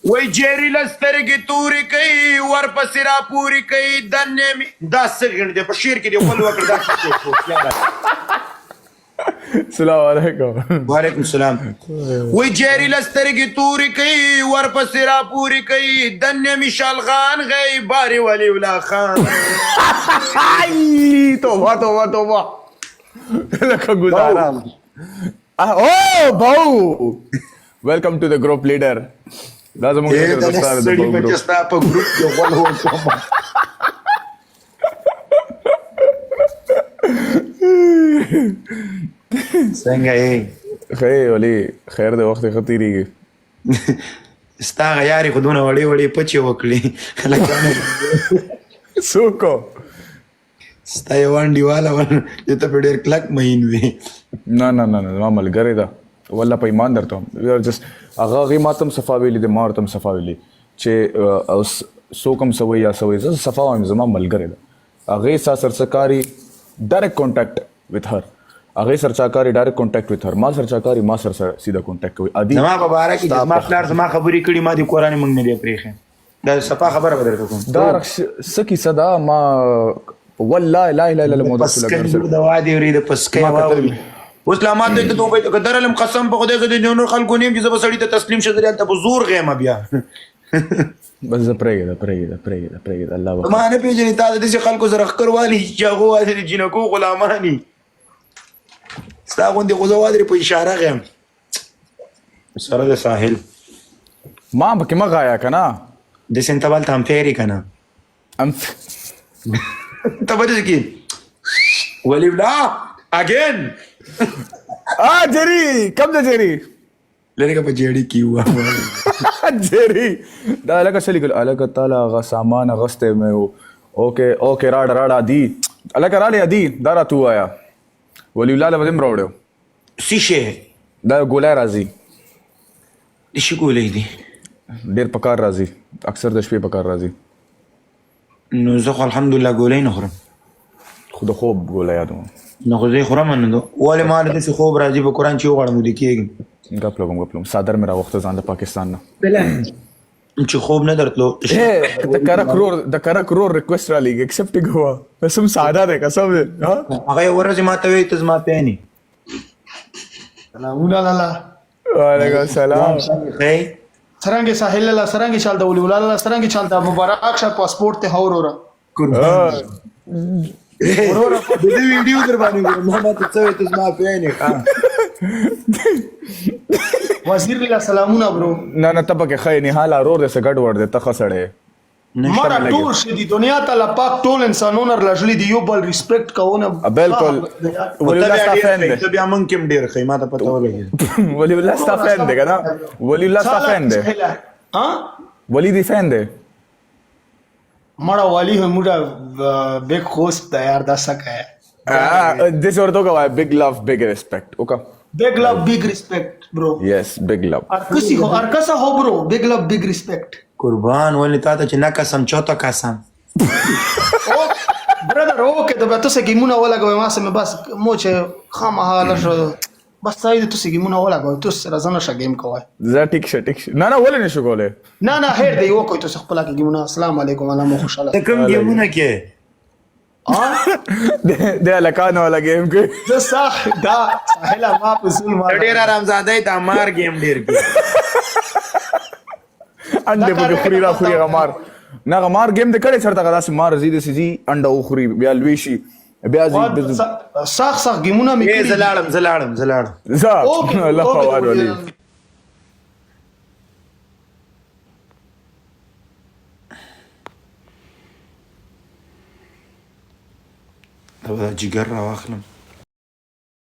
وای جیری لسترګې تورې کوي ورپسې را پورې کوي دنې مې دا څه غیڼ دی په شعر کې دې غول وکړ دا څه شی شو السلام علیکم. وعلیکم السلام. وای جیری لسترګې تورې کوي ورپسې را پورې کوي دنې مې شالغان غي باري ولی ولا خان. ای توبه توبه توبه، لکه گزارا. او باو، ویلکم ټو د ګروپ لیډر. دا زموږ اے د دوستان د سړي باو بچ ګروپ ستا په ګروپ کې غول وکړم. څنګه یې؟ خیر ولی، خیر دی، وخت ښه تېرېږي. ستا غیارې خو دونه وړې وړې پچې وکړې لکه څوک؟ ستا یو انډیواله چې ته په ډېر کلک مین وې. نه نه نه نه، زما ملګری ده والله، په ایمان درته وایم. We are just هغه هغې ما ته هم صفا ویلي دی، ما ورته هم صفا ویلي چې اوس څوک هم څه وایي یا څه وایي، زه صفا وایم، زما ملګری ده. هغې ستا سره څه کاري، ډایرکټ کانټیکټ وث هر. هغې سره چا کاري، ډایرکټ کانټیکټ وث هر. ما سره چا کاري، ما سره سره سیده کانټیکټ کوي. عادي زما په باره کې چې ستا زما په پلار زما خبرې کړي، ما دې کورانې مونږ نه دی پرېښی. دا صفا خبره به درته کوم. دا څه کیسه ده؟ ما والله لا اله الا الله محمد رسول الله پسکن د وادي ورې د پسکې ما کتل واوري. اوس لا ما ته ته وایې که درلم قسم په خدای زه د نور خلکو نیم چې زه به سړي ته تسلیم شم، زه هلته په زور غیم بیا. بس زه پرېږده پرېږده پرېږده پرېږده، الله وکړه. ما نه پېژنې، تا د داسې خلکو سره ښکر والي چې هغو واسې د جینکو غلاماني. ستا غوندې خو زه وادرې په اشاره غیم سره د ساحل. ما پکې مه غایه که نه. داسې ته به هلته هم فیرې که نه؟ ام ته به داسې کې ولی ولا اګین. آ جری کم ده جری؟ لرې که په جیړي کې وه. جری دا لکه څه لیکل؟ الکه تعالی هغه سامان اغوستی مې و. اوکې اوکې، راړه راړه عادي، الکه راړې عادي. دا راته ووایه، ولی الله له به دې هم راوړی و. څه شی؟ دا ګولۍ راځي. د شي ګولۍ دي؟ ډېر په کار راځي، اکثر د شپې په کار راځي. نو زه خو الحمدلله ګولۍ نه خورم. خو د خوب ګولۍ یادوم. نو خو زه یې خورم نه، ولې ما له داسې خوب راځي په قرآن چې وغواړم ویده کېږم. ګپ لګوم ګپ لګوم. څادر مې راوغوښته ځان د پاکستان نه. چې خوب نه درتلو. د کرک رور، د کرک رور ریکوست را لېږي، اکسپټ یې کوه. قسم ساده دی، قسم دی. هغه یوه ورځ ما ته وایي ته زما فین یې. سلامونه لالا. وعلیکم السلام. ښه څرنګه ساحل لالا، څرنګه چال د ولی لالا، څرنګه چال د مبارک شه پاسپورت ته وروره. قربان وروره د دې ویډیو در باندې ګورم، ما ته څه وایي ته زما فین یې. ښه وزیر لالا سلامونه برو. نه نه، ته پکې ښه یې. نهال ارور دی څه ګډ وډ دی، ته ښه سړی یې. مړه ټول ښه دي، دنیا ته الله پاک ټول انسانونه رالږلي دي، یو بل ریسپیکټ کوونه. بالکل. ولی ته الله بیا ستا ډېر فین ښه دی. ته بیا مونږ کې هم ډېر ښه یې، ما ته پته ولګېده. ولی الله ستا فین دی که نه؟ ولی الله ستا فین دی. ها ولی دی فین دی. مړه والی هم موږ بیگ خوست ده یار، دا څه کوي؟ داسې ورته وکړه، بیگ لو بیگ ریسپیکټ وکړه. بیگ لو بیگ ریسپیکټ برو. یس، بیگ لو. هر کسی هو، هر کسا هو برو، بیگ لو بیگ ریسپیکټ. قربان ولې تا ته چې نه قسم چوته قسم. او برادر، اوکې د به تاسو ګیمونه ولګوي، ما سم بس مو چې خامخا لږ بس سای د تاسو ګیمونه ولګوي، تاسو سره زنه شه ګیم کوی. زه ټیک شه ټیک شه. نه نه، ولې نشو کولی؟ نه نه، خیر دی، وکوي تاسو خپل کې ګیمونه. السلام علیکم، الله مو خوشاله. ته کوم ګیمونه کې؟ د هلکانو والا ګیم کې. زه صح دا ساحله ما په ظلم ته ډېر آرامزاده یې، دا مار ګیم ډېر کې. انډې پکې خوري را خوري. غمار نه، غمار ګیم دې کړی چېرته؟ هغه داسې مار ځي، داسې ځي، انډه وخوري، بیا لوی شي، بیا ځي. سخت سخت ګیمونه مې ای کړي. زه لاړم زه لاړم زه لاړم. ځه. اوکې. الله اوکې. پوار ولي. ته به دا جګر راواخلم.